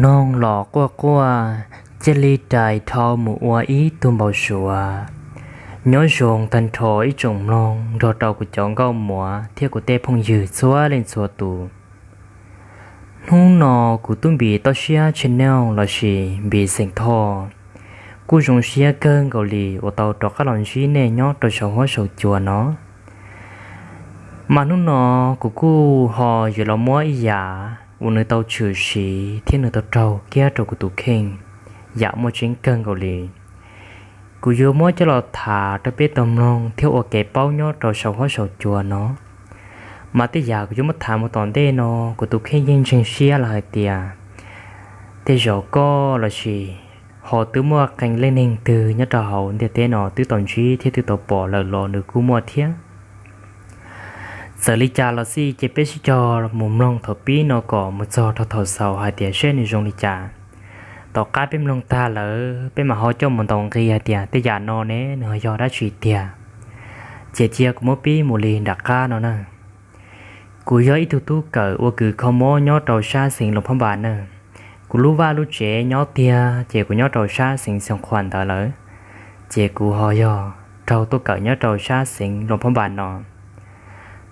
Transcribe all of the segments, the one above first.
Mloog los quaj quaj, cia li rais dhau mus ua ib tug npau suav. Nyob zoo tag nrho ib tsoom mloog nrog rau kuv cov nkauj muam thiab kuv tej phooj ywg txhua leej txhua tus. Hnub no kuv tub Npis Toj Siab channel lossis Npis xeem Thoj kuj zoo siab kawg nkaus li uas tau rov qab los ntsib nej nyob rau saum huab saum cua no. Mas hnub no kuv kuj ho yuav los muab ib yam uas nws tau tshwm sim thiab nws tau raug kiag rau kuv tus kheej, yam muaj tseeb kawg nkaus li. Kuv yuav muab coj los tham rau peb tau mloog thiab ua kev paub nyob rau saum huab saum cua no. Mas tej yam kuv yuav muab tham mus tom ntej no, kuv tus kheej yeej ntseeg siab los hais tias tej zaum koj lossis ho twb muaj qee leej neeg twg nyob rau hauv ntiaj teb no twb tau ntsib thiab twb tau pom lawm los nws kuj muaj thiab. Txawm li cas los xij ces peb sib cog mus mloog thaum pib no kom mus txog rau thaum xaus hais tias seb nws zoo li cas. Tom qab peb mloog tag lawm peb mam ho coj mus ntaus nqi hais tias tej yam no ne nws ho yog dab tsi tiag. Ces cia kuv muab pib mus li nram qab no na. Kuv yog ib tug tub kawm ua kws kho mob nyob rau sab xeev Luas Phab Npas na. Kuv lub vaj lub tsev nyob tiag ces kuv nyob rau sab xeev Xeev Khuam ntawd lawm. Ces kuv ho yog raug tuaj kawm nyob rau sab xeev Luas Phab Npas no.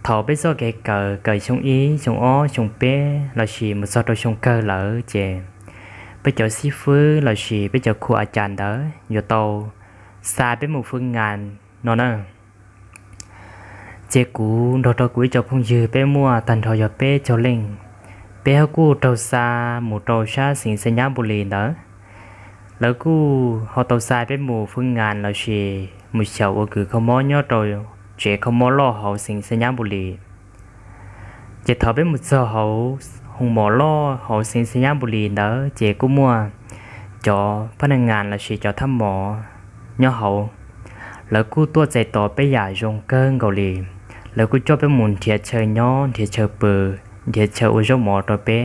Thaum peb txoj kev kawm, kawm xyoo ib, xyoo ob, xyoo peb lossis mus txog rau xyoo kawg lawm ces peb cov xib fwb lossis peb cov khu a cas ntawd yuav tau xa peb mus fwj ngas no na. Ces kuv nrog rau kuv ib co phooj ywg peb muaj tag nrho yog peb caug leej, peb ho kuj raug xa mus rau sab xeev Xais Nyab Npus Lis ntawd. Lawv kuj ho tau xa peb mus fwj ngas lossis mus xyaum ua kws kho mob nyob rau tsev kho mob loj hauv xeev Xais Nyab Npus Lis. Ces thaum peb mus txog hauv hoos mom loj hauv xeev Xais Nyab Npus Lis ntawd ces kuj muaj cov phab naj ngas lossis cov thab mos nyob hauv. Lawv kuj tuaj txais tos peb yam zoo kawg nkaus li. Lawv kuj coj peb mus nrhiav chaw nyob, nrhiav chaw pw, nrhiav chaw ua zaub mov rau peb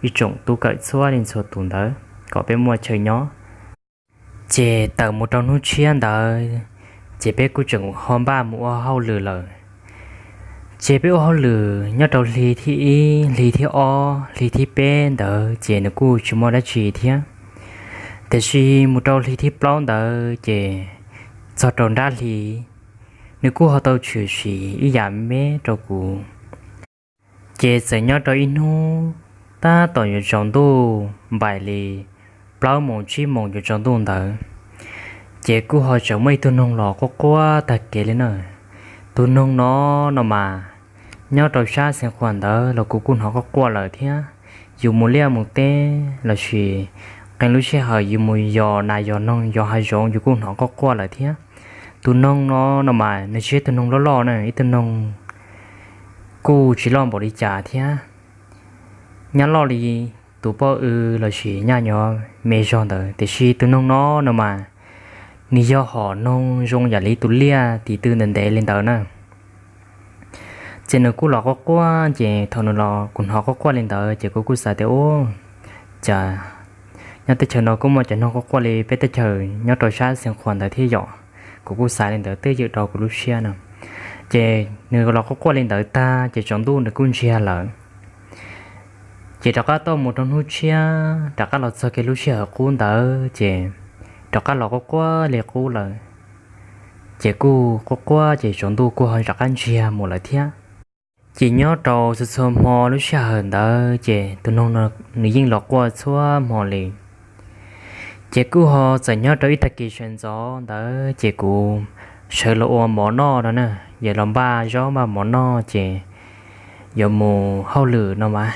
ib tsoom tub kawm txhua leej txhua tus ntawd kom peb muaj chaw nyob. Ces tawm mus rau hnub tshiab ntawd, ces peb kuj tseem ho npaj mus ua hauj lwm lawm. Ces peb ua hauj lwm nyob rau hli thib ib, hli thib ob, hli thib peb ntawd ces nws kuj tsis muaj dab tsi thiab. Tiam sis mus rau hli thib plaub ntawd ces txog rau nrab hli, nws kuj ho tau tshwm sim ib yam me rau kuv. Ces txawm nyob rau ib hnub tab tom yuav tsaus ntuj npaim li plaub moos tsib moos yuav tsaus ntuj ntawd, ces kuj ho tseem muaj ib tug noog los quaj quaj tag kev li na. Tus noog no no mas nyob rau sab Xeev Khuam ntawd los kuv kuj hnov quaj quaj lawm thiab. Yus mus liaj mus teb lossis qee lub sij hawm yus mus yos nas yos noog yos hav zoov yus kuj hnov quaj quaj lawm thiab. Tus noog no no mas nws tsis yog ib tug noog loj loj na, ib tug noog kuj tsis loj npaum li cas thiab, nyaj loj li tus pob w lossis nyaj nyuag me zog ntawd, tiam sis tus noog no no mas nws yog hom noog zoo yam li tus liaj tiv tw ntev ntev li ntawd na. Ces nws kuj los quaj quaj, ces thaum nws los kuv hnov quaj quaj li ntawd ces kuv kuj xav tias, u, cas nyob teb chaws no kuj muaj cov noog quaj quaj li peb teb chaws nyob rau sab Xeev Khuam ntawd thiab yom. Kuv kuj xav li ntawd twb ywm rau kuv lub siab no. Ces nws los quaj quaj li ntawd tag ces tsaus ntuj nws kuj ntsiag lawm. Ces rov qab tuaj mus rau hnub tshiab, rov qab los txog kiag lub sij hawm qub ntawd ces rov qab los quaj quaj li qub lawm. Ces kuj quaj quaj ces tsaus ntuj kuj ho rov qab ntsiag mus lawm thiab. Ces nyob rau txhua txhua hmo lub sij hawm ntawd ces tus noog no nws yeej los quaj txhua hmo li. Ces kuj ho txawm nyob rau ib tag kis sawv ntxov ntawd ces kuv sawv los ua mov noj no na, yog los npaj zaub npaj mov noj ces yuav mus hauj lwm no mas.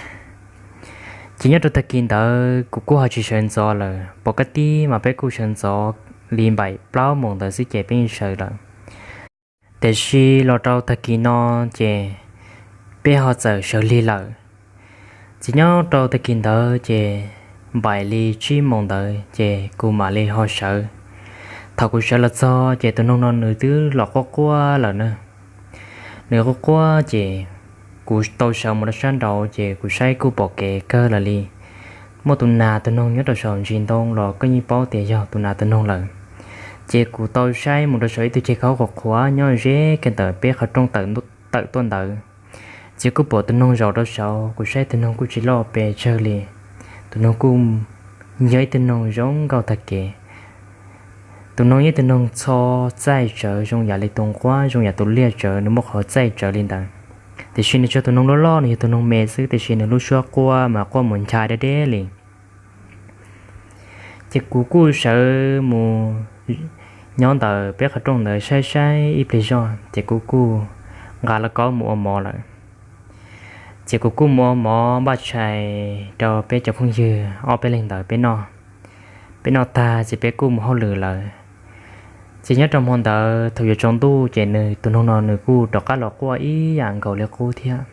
Ces nyob rau tag kis ntawd kuv kuj ho tsis sawv ntxov lawm, pom kaj tib mas peb kuj sawv ntxov li npaim plaub moos ntawd xwb ces peb yeej sawv lawm. Tiam sis los rau tag kis no ces peb ho txawm sawv lig lawm. Ces nyob rau tag kis ntawd ces npaim li tsib moos ntawd ces kuv mam li ho sawv. Thaum kuv sawv los txog ces tus noog no nws twb los quaj quaj lawm na. Nws quaj quaj ces kuv tau sawv mus rau sab nraud ces kuv saib kuj pom kev kawg lawm li. Muaj tus nas tus noog nyob rau saum ntsis ntoo los koj yeej paub tias yog tus nas tus noog lawm. Ces kuv tau saib mus rau saum ib tug ceg khaub qhuav qhuav nyob ze kiag ntawm peb qhov rooj tawm tuaj ntawd. Ces kuv pom tus noog zaum rau saud, kuv saib tus noog kuj tsis loj pes tsawg li, Tus noog kuj yog ib tug noog zoo nkauj tag kev. Tus noog yog ib tug noog txho txaij tsawv zoo yam li tus nquab, zoo yam tus liaj tsawv, nws muaj qhov txaij tsawv li ntawd. Tiam sis nws tsis yog tus noog loj loj, nws yog tus noog me xwb, tiam sis nws lub suab quaj mas quaj mus ncha deb deb li. Ces kuv kuj sawv mus nyob ntawm peb qhov rooj ntawd saib saib ib pliag zog, ces kuv kuj nqa lauj kaub mus ua mov lawm. Ces kuv kuj mus ua mov npaj tshais rau peb cov phooj ywg ob peb leeg ntawd peb noj. Peb noj tag ces peb kuj mus hauj lwm lawm. Ces nyob rau hmo ntawd thaum yuav tsaus ntuj ces nws tus noog no nws kuj rov qab los quaj ib yam nkaus li qub thiab.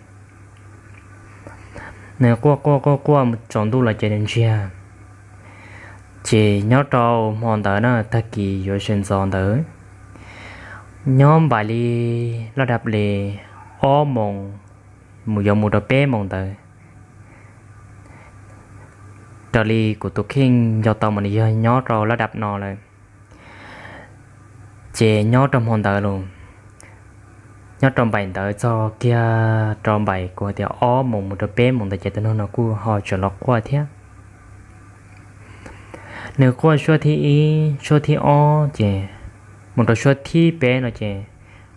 Nws quaj quaj quaj quaj tsaus ntuj los ces nws ntsiag. Ces nyob rau hmo ntawd na, tag kis yuav sawv ntxov ntawd, nyob npaum li laj dab li ob moos mus yuav mus rau peb moos ntawd, raws li kuv tus kheej nco tau mas nws yog nyob rau laj dab no lawm. Ces nyob rau hmo ntawd los, nyob rau npaum ntawd txog kiag rau npaum kuv hais tias ob moos mus rau peb moos ntawd ces tus noog no kuj ho tseem los quaj thiab. Nws quaj suab thib ib, suab thib ob ces mus rau suab thib peb no ces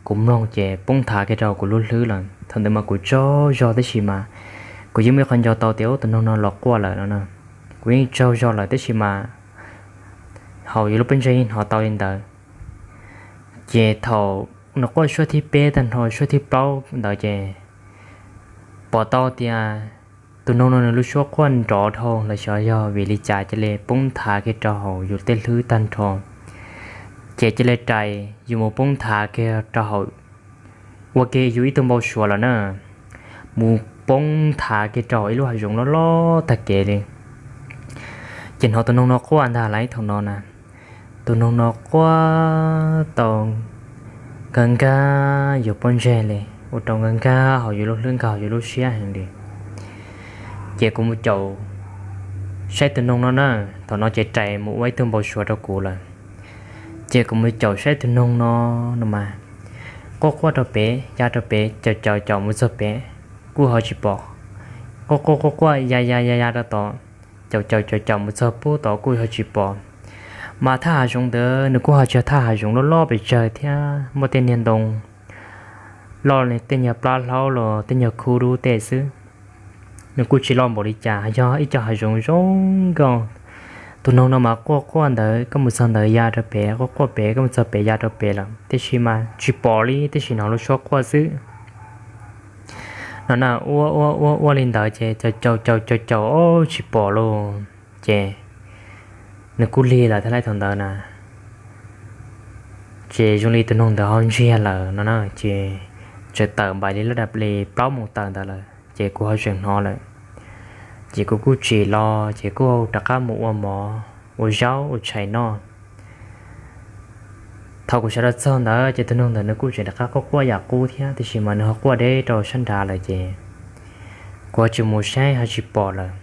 kuv mloog ces poob nthav kiag rau kuv lub hlwb lawm. Thaum ntawd mas kuv tsaug zog tab sis mas kuv yeej muaj ib qho nco tau tias tus noog no los quaj lawm no. Kuv yeej tsaug zog lawm tab sis mas hauv yus lub pob ntseg yeej hnov tau li ntawd. Ces thaum nws quaj suab thib peb tag nrho suab thib plaub ntawd ces pom tau tias tus noog no nws lub suab quaj nrov dhau los xyov yog vim li cas cia li poob nthav kiag rau hauv yus tej hlwb tag nrho. Ces cia li rais yus mus poob nthav kiag rau hauv, ua ke yus ib tug npau suav lawm na, mus poob nthav kiag rau hauv ib lub hav zoov loj loj tag kev li. Ces hnov tus noog no quaj ntag lauj. Thaum no na, tus noog no quaj tau nkag nkag yus pob ntseg li, ua rau nkag nkag hauv yus lub hlwb, nkag hauv yus lub siab heev li. Ces kuv mus caum saib tus noog no na, thaum no ces rais mus ua ib tug npau suav rau kuv lawm. Ces kuv mus caum saib tus noog no, no mas quaj quaj rau pem ya rau pem, caum caum caum mus txog pem kuj ho tsis pom. Quaj quaj quaj quaj ya ya ya ya rau tod, caum caum caum caum mus txog pub tod kuj ho tsis pom. Mas thaj hav zoov ntawd nws kuj ho tsis yog thaj hav zoov loj loj pes tsawg thiab, muaj tej niag ntoo loj li tej nyuag plab hlaub los tej nyuag khub dub tej xwb. Nws kuj tsis loj npaum li cas, yog ib co hav zoov zoo nkauj. Tus noog no mas quaj quaj ntawd koj mus txog ntawd ya rau pem, quaj quaj pem koj mus txog pem ya rau pem lawm, tiam sis mas tsis pom li, tiam sis hnov lub suab quaj xwb. No na, ua ua ua ua li ntawd ces caum caum caum caum caum ob tsis pom lauj. Ces nws kuj lig lawm thiab lauj thaum ntawd na. Ces zoo li tus noog ntawd ho ntsiag lawm no na, ces txawm tawm npaum li laj dab li plaub moos tawm ntawd lawm ces kuv ho tseem hnov lawm. Ces kuv kuj tsim los ces kuj rov qab mus ua mov ua zaub ua tshais noj. Thaum kuv sawv los txog ntawd ces tus noog ntawd nws kuj tseem rov qab quaj quaj yam qub thiab, tiam sis mas nws ho quaj deb rau sab nrad lawm ces kuv ho tsis mus saib ho tsis pom lawm.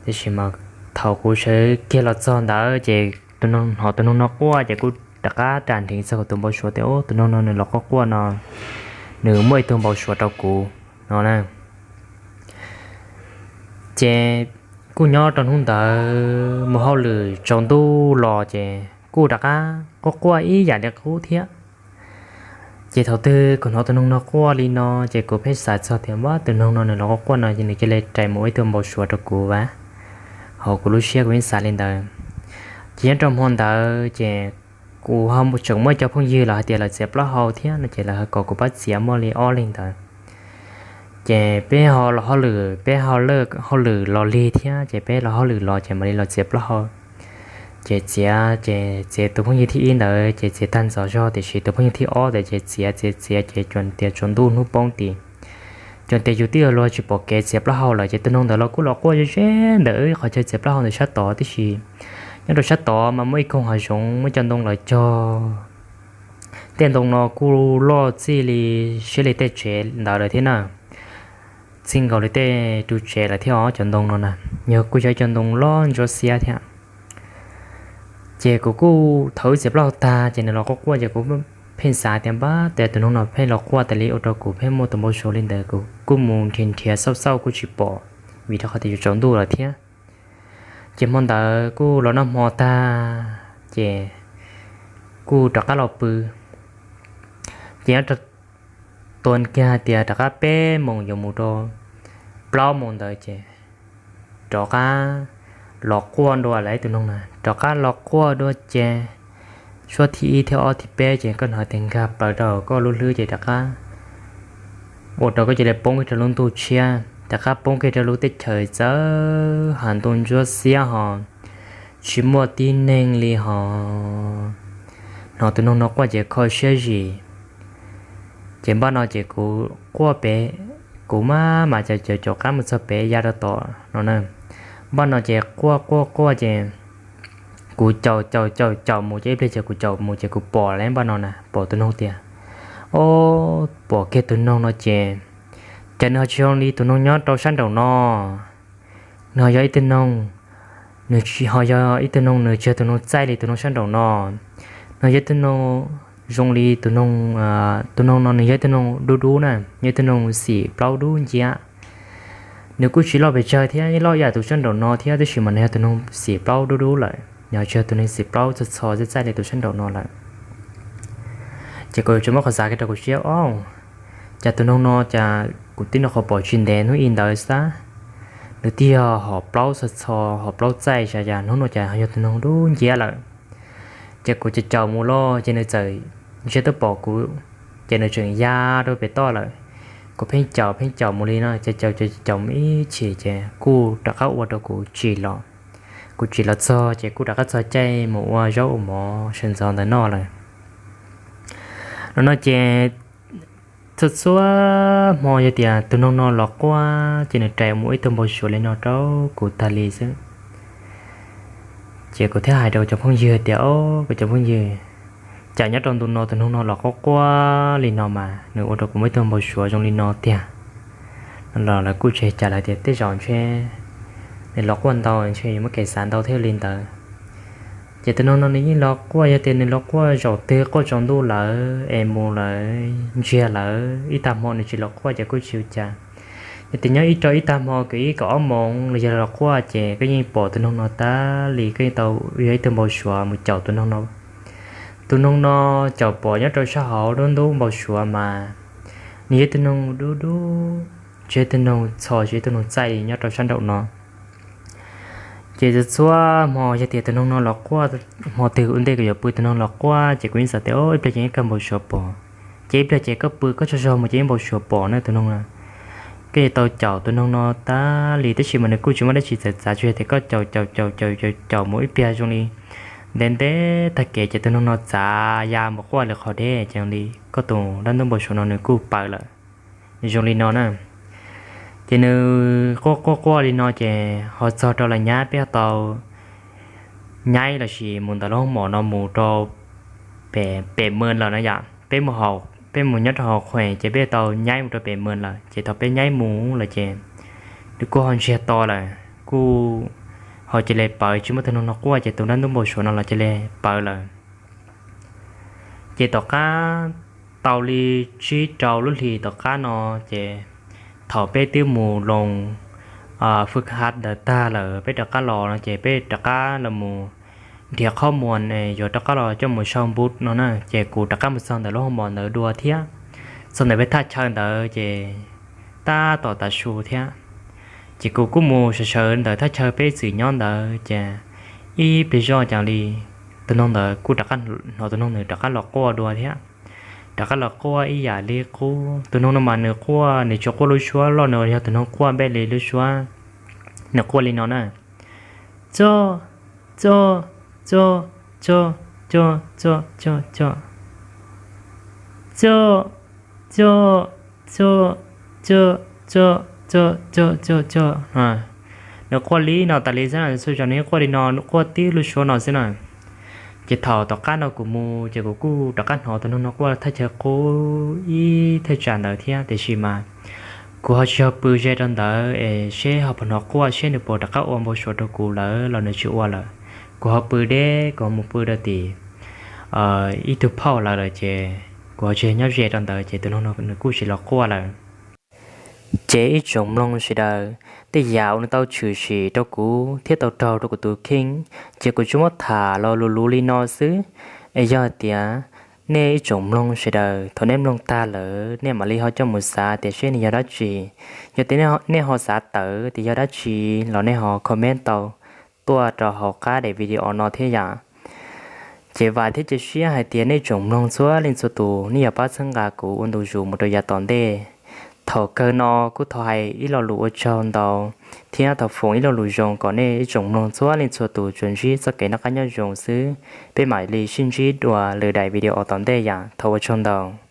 Tiam sis mas thaum kuv sawv kiag los txog ntawd ces tus noog, hnov tus noog no quaj ces kuv rov qab ras nrheev txog kuv tus npau suav tias tus noog no nws los quaj quaj no, nws muaj ib tug npau suav rau kuv no na. Ces kuj nyob rau hnub ntawd mus hauj lwm tsaus ntuj los ces kuj rov qab quaj quaj ib yam li qub thiab. Ces thaum twg kuv hnov tus noog no quaj li no ces kuv pheej xav txog tias, Ab, tus noog no nws los quaj quaj no ces nws cia li rais mus ua ib tug npau suav rau kuv vas. Hauv kuv lub siab kuv yeej xav li ntawd. Ces nyob rau hmo ntawd ces kuv ho tseem muaj cov phooj ywg los hais tias lawv txiav plaub hau thiab no ces lawv ho kom kuv pab txiav muaj li ob leeg ntawd. Ces peb ho los hauj lwm, peb ho lig hauj lwm los lig thiab ces peb los hauj lwm los ces mam li los txiav plaub hau. Ces txiav ces txiav tus phooj ywg thib ib ntawd ces txiav tag ntxov zog, tiam sis tus phooj ywg thib ob ntawd ces txiav txiav txiav ces tsuas tias tsaus ntuj hnub poob tid, tsuas tias yus twb yuav luag tsis pom kev txiav plaub hau lawm ces tus noog ntawd los kuj los quaj ze ze ntawm qhov chaw txiav plaub hau ntawm sab tod tib si. Nyob rau sab tod mas muaj ib koog hav zoov muaj cov ntoo lawv cog. Tej ntoo no kuj loj txij li siab li tej tsev ntawd lawm thiab na, txij nkaus li tej ru tsev lawm thiab os. Cov ntoo no na, yog kuj yog cov ntoo loj ntsuab xiab thiab. Ces kuv kuj thaum wb txiav plaub hau tag ces nws los quaj quaj ces kuv pheej xav tias, Ab, tus noog no pheej los quaj tas li ua rau kuv pheej muaj tus npau suav li ntawd. Kuv kuj mus nrhiav nrhiav xauj xauj kuj tsis pom. vim rau qhov tias yuav tsaus ntuj lawm thiab. Ces hmo ntawd kuj los noj hmo tag ces kuj rov qab los pw. Ces nyob rau tua kiag hais tias rov qab peb moos yuav mus rau plaub moos ntawd ces rov qab los quaj dua lawm tus noog na, rov qab los quaj dua ces suab thib ib thib ob thib peb ces koj hnov tias nkag plaws rau koj lub hlwb ces rov qab ua rau koj cia li poob kiag rau lub ntuj tshiab, rov qab poob kiag rau lub teb chaws txawv hav ntuj ntsuab xiab ho tsis muaj tib neeg li ho. Hnov tus noog no quaj ces kho siab zim. Ces npaj no ces kuv quaj pem, kuv maj mam caum caum caum qab mus txog pem ya rau tom no na. Npaj no ces quaj quaj quaj ces kuv caum caum caum caum mus ces ib pliag ces kuv caum mus ces kuv pom lawm npaj no na, pom tus noog tiag. Ob, pom kiag tus noog no ces, ces nws ho tsis zoo li tus noog nyob rau sab nraum no. Nws ho yog ib tug noog, nws tsis ho yog ib tug noog, nws tsis yog tus noog txaij li tus noog sab nraum no. Nws yog ib tug noog zoo li tus noog, tus noog no nws yog ib tug noog dub dub na, yog ib tug noog xim plaub dub nciab. Nws kuj tsis loj pes tsawg thiab, loj ib yam tus sab nraum no thiab, tab sis mas nws yog tus noog xim plaub dub dub lawm, nws tsis yog tus noog xim plaub txho txho txaij txaij li tus sab nraum no lawm. Ces kuv tseem muab qhov xav kiag rau kuv siab, ob, cas tus noog no cas kuv twb nrog qhov pom tsis ntev hnub i ntawd xwb, nws twb yog hom plaub txho txho hom plaub txaij, cas hnub no cas yog tus noog dub nciab lawm. Ces kuv caum caum mus los ces nws txawm ntsia tuaj pom kuv, ces nws tseem ya rau pem toj lawm. Kuv pheej caum pheej caum mus li no, caum caum caum caum mus ib chim ces kuj rov qab ua rau kuv tsim los. Kuv tsim los txog ces kuj rov qab txog caij mus ua zaub ua mov sawv ntxov ntawd noj lawm. No no ces txhua txhua hmo yog tias tus noog no los quaj ces nws rais mus ua ib tug npau suav li no rau kuv tag li xwb. Ces kuv thiaj hais rau kuv cov phooj ywg tias, o, kuv cov phooj ywg, cas nyob rau ntu no tus noog no los quaj quaj li no mas nws ua rau kuv muaj ib tug npau suav zoo li no tiag. Los lawv kuj tsis hais cas, lawv tias tej zaum ntshe nws los quaj ntau ntshe yuav muaj kev xav ntau thiaj li ntawd. Ces tus noog no nws yeej los quaj, yog tias nws los quaj zaum twg quaj tsaus ntuj lawm es mus lawm ntsiag lawm, ib tag hmo nws tsis los quaj ces kuj tsis ua cas. Yog tias nyob ib rau ib tag hmo kwv ib kaum ob moos los yog los quaj ces koj yeej pom tus noog no tag li, koj yeej tau yog ib tug npau suav mus caum tus noog no. Tus noog no caum pom nyob rau sab hauv lub ntub npau suav mas nws yog ib tug noog dub dub, tsis yog ib tug noog txho, tsis yog ib tug noog txaij li nyob rau sab nraum no. Ces txhua txhua hmo yog tias tus noog no los quaj, hmo twg ua ntej kuv yuav pw tus noog los quaj ces kuv yeej xav tias, o, ib pliag ces yeej kawg npau suav pom. Ces ib pliag ces koj pw koj tsaug zog mus ces yeej npau suav pom na tus noog no. Koj yuav tau caum tus noog no tag li, tab sis mas nws kuj tsis muaj dab tsi txawv txav, tsuas yog tias koj caum caum caum caum caum caum mus ib pliag zoo li ntev ntev tag kev ces tus noog no txav ya mus quaj lwm qhov deb, ces zoo li koj tus dab ntub npau suav no nws kuj paws lawm. Nws zoo li no na. Ces nws quaj quaj quaj li no ces ho txog rau lawv nyab, peb ho tau nyaib lossis mus ntawm lub hoob mom no mus rau pem, pem mws lawm na yom. Peb mus, peb mus nyob rau hauv Qhues ces peb tau nyaib mus rau pem mws lawm, ces thaum peb nyaib mus lawm ces nws kuj ho ntsiag to lawm, kuj ho cia li paws, tsis muaj tus noog no quaj ces tus dab ntub npau suav no los cia li paws lawm. Ces tom qab tau li tsib rau lub hlis tom qab no ces thaum peb twb mus loos fwj hav ntawd tag lawm peb rov qab los no ces peb rov qab los mus nrhiav qhov muag yuav rov qab los coj mus sau npub no na. Ces kuv rov qab mus txog ntawm lub hoob mom ntawd dua thiab. Txog ntawm peb thaj chaw ntawd ces tab tom tav su thiab. Ces kuv kuj mus sawv sawv ntawm thaj chaw peb txwm nyob ntawd ces ib pliag zoj cas li tus noog ntawd kuj rov qab hnov tus noog nws rov qab los quaj dua thiab. Rov qab los quaj ib yam li qub. Tus noog no mas nws quaj, nws tsis quaj lub suab loj, nws yog tus noog quaj npej li lub suab. Nws quaj li no na: Txo, txo, txo, txo, txo, txo, txo, txo, txo, txo, txo, txo, txo, txo, txo, txo, txo, txo. Nws quaj li no tas li xwb, txhua zaus nws quaj li no, quaj tib lub suab no xwb na. Ces thaum tom qab no kuv mus ces kuv kuj rov qab hnov tus noog no quaj thaj chaw qub ib thaj tsam ntawd thiab, tiam sis mas kuv ho tsis ho pw ze rau ntawd es seb ho puas hnov quaj, seb nws puas rov qab ua npau suav rau kuv lawm los nws tsis ua lawm. Kuv ho pw deb, kuv ho mus pw rau tim ib tug phauj lawv lawm ces kuv ho tsis nyob ze rau ntawd ces tus noog no nws kuj tsis los quaj lawm. Ces ib tsoom mloog sawv daws, tej yam uas nws tau tshwm sim rau kuv thiab tau raug rau kuv tus kheej, ces kuv tsuas muab tham los luv luv li no xwb. Es yog tias nej ib tsoom mloog sawv daws, thaum nej mloog tag lawm nej mam li ho coj mus xav tias seb nws yog dab tsi. Yog tias nej ho xav tawm tias yog dab tsi los nej ho comment tau tuaj rau hauv qab daim video no thiab yom. Ces vam thiab cia siab hais tias nej tsoom mloog txhua leej txhua tus nej yuav pab txhawb nqa kuv ua ntu zus mus rau yav tom ntej. Thaum kawg no kuj thov hais ib lo lus ua tsaug ntau, thiab thov foom ib lo lus zoo kom nej ib tsoom mloog txhua leej txhua tus tsuas ntsib txoj kev noj qab nyob zoo xwb. Peb mam li sib ntsib dua lwm daim video tom ntej yom. Thov ua tsaug ntau.